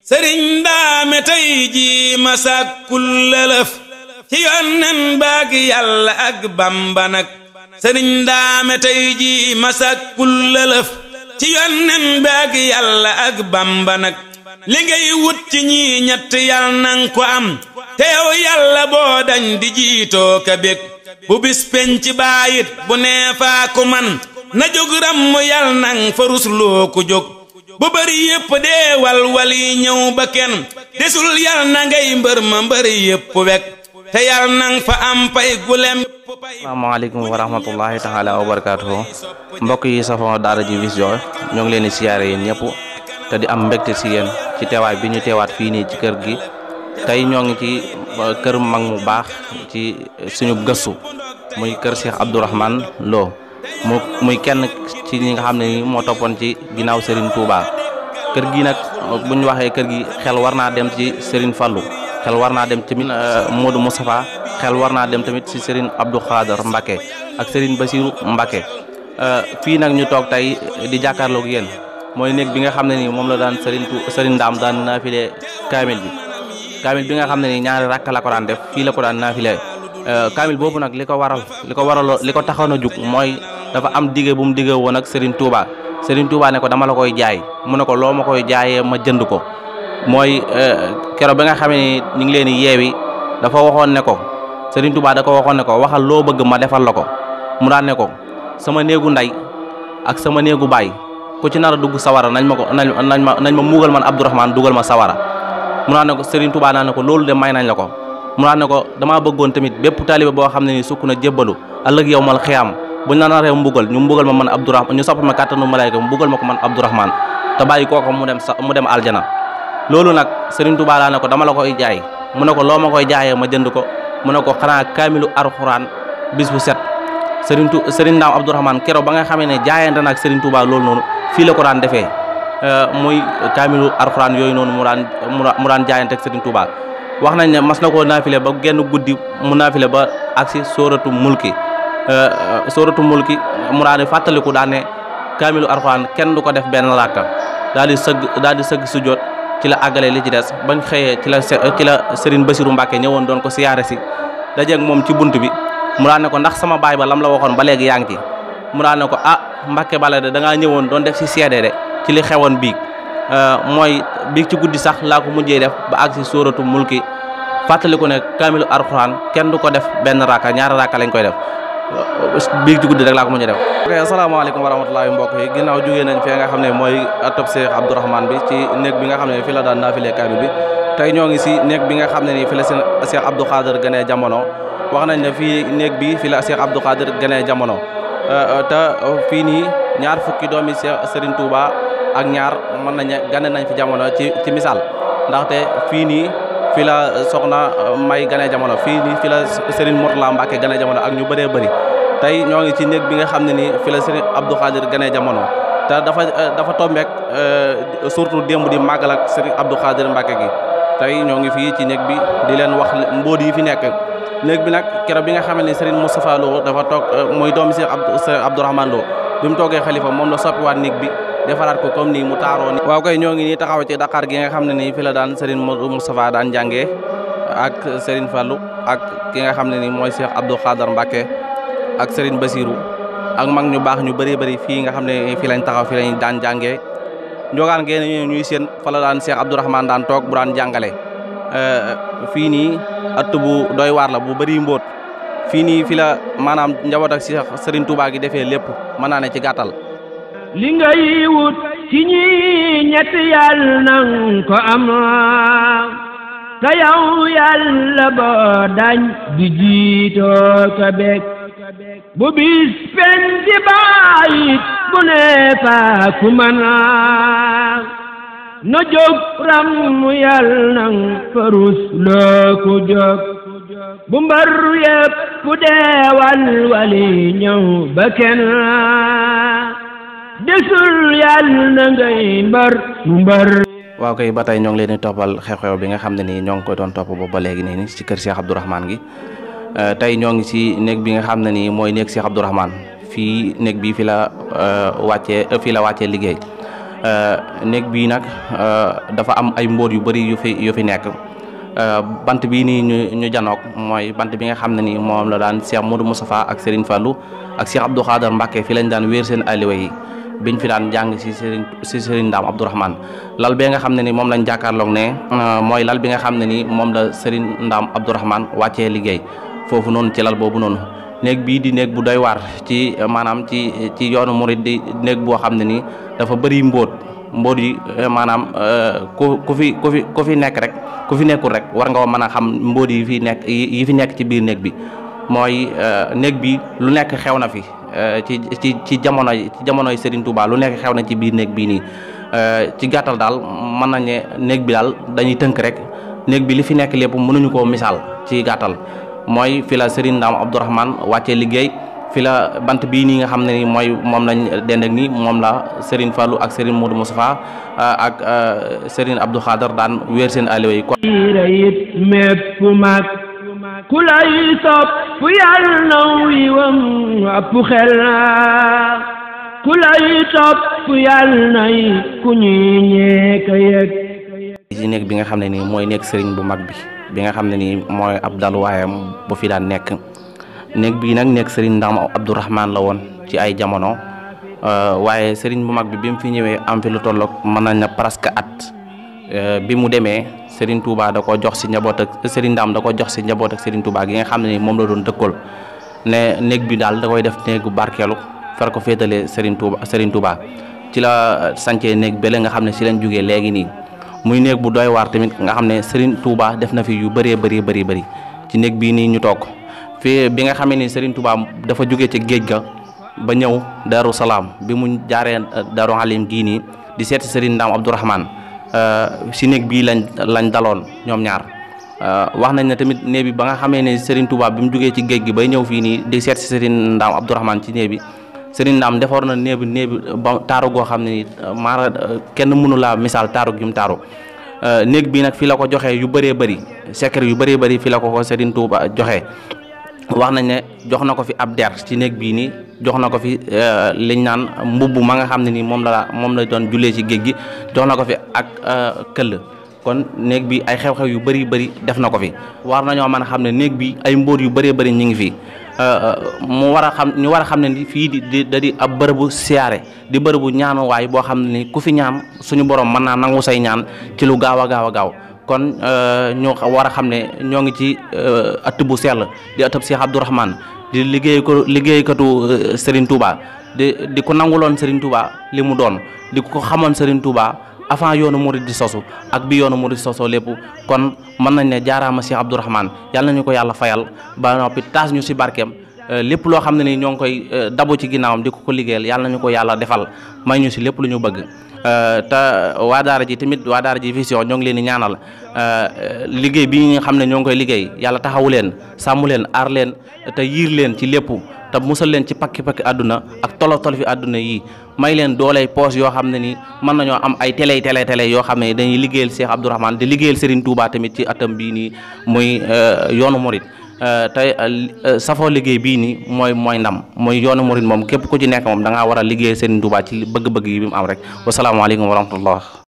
sëriñ Ndaame tey jii ma sàkkul lëlëf ci yonnen baag yàlla ak Bamba nag sëriñ Ndaame tey jii ma sàkkul lëlëf ci yonnen baag yàlla ak Bamba nag li ngay wut ci ñi ñett yal nang ko am te yow yàlla boo dañ di jiitoo ka bég bu bis penc baayit bu neefaa ku man na jóg ram mu yal nang fa rusloo ku jóg bu bari yépp dee walwal yi ñëw ba kenn desul yal na ngay mbër ma mbër yépp wek te yal nang fa am pay gulem. asalaamaaleykum wa rahmatullahi taala wa barakaatuhu mbokk yi safoo Daara J Vision ñoo ngi leen di siyaare yéen ñëpp te di am mbégte si yéen ci teewaay bi ñu teewaat fii nii ci kër gi tey ñoo ngi ci kër mag mu baax ci suñu gëstu muy kër Cheikh Abdourahmane Lo muy kenn ci ñi nga xam ne moo toppoon ci ginnaaw Serigne Touba kër gi nag bu ñu waxee kër gi xel war naa dem ci Serigne Fallou xel war naa dem tamit Modou Moustapha xel war naa dem tamit ci Serigne Abdou Khader Mbacke ak Serigne Bassirou Mbacke fii nag ñu toog tey di jàkkaarloog yéen mooy néeg bi nga xam ne nii moom la daan Serigne Ndaam daan naafile kaamil bi nga xam ne nii ñaari rakk la ko daan def fii la ko daan naafile kaamil boobu nag li ko taxoon a jug mooy dafa am dige bu mu dige woon ak Serigne Touba ne ko dama la koy jaay mu ne ko loo ma koy jaayee ma jënd ko mooy keroog ba nga xam ne ñu ngi leen di yeewi dafa waxoon ne ko Serigne Touba da ko waxoon ne ko waxal loo bëgg ma defal la ko mu daan ne ko sama néegu ndey ak sama néegu baay ku ci nar a dugg sawara nañ ma muugal man Abdourahmane dugal ma sawara mu naan ne ko Serigne Touba naan ne ko loolu de may nañ la ko mu naan ne ko damaa bëggoon tamit bépp taalibe boo xam ne ni sukk na jébbalu ëllëg yow mal xiyaam buñ la naree mbugal ñu mbugal ma man Abdourahmane ñu sopp ma kàttanu malayka mu mbugal ma ko man Abdourahmane te bàyyi kooko mu dem aljana loolu nag Serigne Touba daa ne ko dama la koy jaay mu ne ko loo ma koy jaayee ma jënd ko mu ne ko xanaa kaamilu Alxuraan bis bu set Serigne Ndaam Abdourahmane keroog ba nga xamee ne jaayante na ak Serigne Touba loolu noonu fii la ko daan defee muy kaamilu Alxuraan yooyu noonu mu daan jaayante ak Serigne Touba wax nañ ne mas na koo naafile ba genn guddi mu naafile ba agsi sóoratu mulki mu daan di fàttaliku daan ne kaamilu Alxuraan kenn du ko def benn rakka daal di sëgg sujjoot ci la àggale li ci des bañ xëyee ci la Serigne Bassirou Mbacke ñëwoon doon ko siyaare si dajeeg moom ci bunt bi mu daan ne ko ndax sama baay ba lam la waxoon ba léegi yaa ngi ci mu daan ne ko Mbacke bala de da ngaa ñëwoon doon def si seede de ci li xewoon biig mooy biig ci guddi sax laa ko mujjee def ba àgg si sóoratu mulki fàttaliku ne kaamilu Alxuraan kenn du ko def benn raaka ñaari raaka lañ koy def biig ci guddi rek laa ko mujjee def. ok asalaamaaleykum wa rahmatulahi mbokk yi ginnaaw jógee nañ fee nga xam ne mooy atop Cheikh Abdourahmane bi ci néeg bi nga xam ne fi la daan naafile kaamil bi tey ñoo ngi si néeg bi nga xam ne nii fi la seen Cheikh Abdou Khader gënee jamono wax nañ ne fii néeg bi fi la Cheikh Abdou Khader gënee jamono te fii nii ñaar fukki doomi Serigne Touba ak ñaar mën nañ gane nañ fi jamono ci misaal ndaxte fii nii fi la soxna May gane jamono fii nii fi la Serigne Mourtala Mbacke gane jamono ak ñu bëree bëri tey ñoo ngi ci néeg bi nga xam ne nii fi la Serigne Abdou Khader gane jamono te dafa tombeek surtout démb di màggal ak Serigne Abdou Khader Mbacke gi tey ñoo ngi fii ci néeg bi di leen wax mbóot yi fi nekk néeg bi nag keroog bi nga xam ne Serigne Moustapha Lo dafa toog muy doomi Cheikh Abdourahmane Lo bi mu toogee xalifa moom la soppiwaat néeg bi defaraat ko comme nii mu taaroo ni waaw kay ñoo ngi nii taxaw ci Dakar gi nga xam ne nii fi la daan Serigne Moustapha daan jàngee ak Serigne Fallou ak ki nga xam ne nii mooy Cheikh Abdou Khader Mbacke ak Serigne Bassirou ak mag ñu baax ñu bëree bëri fii nga xam ne fii lañ taxaw fii lañ daan jàngee njogaan ngeen ñuy seen fa la daan Cheikh Abdourahmane daan toog bu daan jàngale fii nii at bu doy waar la bu bëri mbóot fii nii fi la maanaam njaboot ak Cheikh Serigne Touba gi defee lépp mën naa ne ci gàttal li ngay wut ci ñi ñett yàlla nang ko am te yow yàlla boo dañ di jiitoo ka bég bu bis penc baayit bu ne faa ku mën na jóg ram mu yàlla nang farus loo ko jóg bu mbar yépp bu deewal wali ñëw ba kenn desul yàlla na ngay mbar waaw kay ba tey ñoo ngi leen di toppal xew-xew bi nga xam ne nii ñoo ngi koy doon topp boobu ba léegi nii ci kër Cheikh Abdourahmane gi tey ñoo ngi ci néeg bi nga xam ne nii mooy néeg Cheikh Abdourahmane fii néeg bi fi la wàccee liggéey néeg bii nag dafa am ay mbóot yu bari yu fi nekk. Bant bii nii ñu janook mooy bant bi nga xam ne ni moom la daan Cheikh Modou Moustapha ak Serigne Fallou ak Cheikh Abdou Khader Mbacké fi lañ daan wéer seen aliwa yi biñ fi daan jàng si Serigne Ndam Abdourahmane. lal bee nga xam ne ni moom lañ jàkkaarloog ne mooy lal bi nga xam ne ni moom la Serigne Ndam Abdourahmane wàccee liggéey foofu noonu ci lal boobu noonu. néeg bii di néeg bu doy waar ci maanaam ci yoonu murid di néeg boo xam ne ni dafa bëri mbóot yi maanaam ku fi nekk rek ku fi nekkul rek war nga mën a xam mbóot yi fi nekk ci biir néeg bi. mooy néeg bi lu nekk xew na fi ci jamonoy Serigne Touba lu nekk xew na ci biir néeg bii nii. ci gàttal daal mën nañ ne néeg bi daal dañuy tënk rek néeg bi li fi nekk lépp mënuñu koo misaal ci gàttal. mooy fi la Serigne Ndam Abdourahmane wàccee liggéey fi la bant bii nii nga xam ne ni mooy moom lañ dend ak nii moom la Serigne Fallou ak Serigne Modou Moustapha ak Serigne Abdou Khader daan wéer seen aliwa yi kon it mépp mag ku lay sopp yàlla naw yiwam ëpp xel ku lay sopp yàlla nay ku ñuy ñeeka yëg ci néeg bi nga xam ne nii mooy nekk Serigne bu mag bi nga xam ne nii mooy ab daluwaayam bu fi daan nekk. néeg bii nag nekk Serigne Ndam Abdourahmane la woon ci ay jamono waaye Serigne bu mag bi mu fi ñëwee am fi lu tolloog mën nañ na presque at bi mu demee Serigne Touba da ko jox si njaboot ak Serigne Ndam da ko jox si njaboot ak Serigne Touba gi nga xam ne ni moom la doon dëkkool ne néeg bi daal da koy def néegu barkeelu far ko féetalee Serigne Touba ci la sancee néeg bële nga xam ne si lañ jógee léegi nii. muy néeg bu doy waar tamit nga xam ne Serigne Touba def na fi yu bëree bëri ci néeg bii nii ñu toog fii bi nga xamee ni Serigne Touba dafa jóge ci géej ga ba ñëw Darou Salaam bi mu jaaree Darou Halim gii nii di seeti Serigne Ndam Abdourahmane si néeg bii lañ daloon ñoom ñaar. wax nañ ne tamit néeg bi ba nga xamee ne Serigne Touba bi mu jógee ci géej gi bay ñëw fii nii di seeti Serigne Ndam Abdourahmane ci néeg bi Serigne Ndam defoon na néeg bi ba taaru goo xam ne ni maara kenn mënu laa misaal taaru gi mu taaru. néeg bi nag fi la ko joxee yu bëree bëri secret yu bëree bëri fi la ko Serigne Touba joxee wax nañ ne jox na ko fi ab der ci néeg bii nii jox na ko fi liñ naan mbubb ma nga xam ne nii moom la doon jullee ci géej gi jox na ko fi ak këll kon néeg bi ay xew-xew yu bëri def na ko fi. war nañoo mën a xam ne néeg bi ay mbóot yu bëree bëri ñu ngi fi ñu war a xam ne fii di ab bërëbu siyaare di bërëbu ñaanuwaay boo xam ne ni ku fi ñaan suñu borom mën naa nangu say ñaan ci lu gaaw a gaaw kon ñu war a xam ne ñoo ngi ci ëtt bu sell di ëttub Cheikh Abdourahmane di liggéeykatu Serigne Touba di ko nanguloon Serigne Touba li mu doon di ko xamoon Serigne Touba avant yoonu murid di sosu ak bi yoonu murid sosoo lépp kon mën nañ ne jaaraama Cheikh Abdourahmane yàlla nañu ko yàlla fayal ba noppi taas ñu si barkeem lépp loo xam ne ni ñoo ngi koy dabu ci ginnaawam di ko liggéeyal yàlla nañu ko yàlla defal may ñu si lépp lu ñu bëgg. te waa daara ji tamit waa daara ji vision ñoo ngi leen di ñaanal liggéey bi nga xam ne ñoo ngi koy liggéey yàlla taxawu leen sàmm leen aar leen te yiir leen ci lépp te musal leen ci pakki àdduna ak tolof fi àdduna yi may leen dooley poos yoo xam ne ni mën nañoo am ay télé yoo xam ne dañuy liggéeyal Cheikh Abdourahmane di liggéeyal Serigne Touba tamit ci atam bii nii muy yoonu murid te safoo liggéey bii nii mooy ndam mooy yoonu murid moom képp ku ci nekk moom da ngaa war a liggéeyal Serigne Touba ci bëgg-bëgg yi bi mu am rek wasalaamaaleykum wa rahmatullah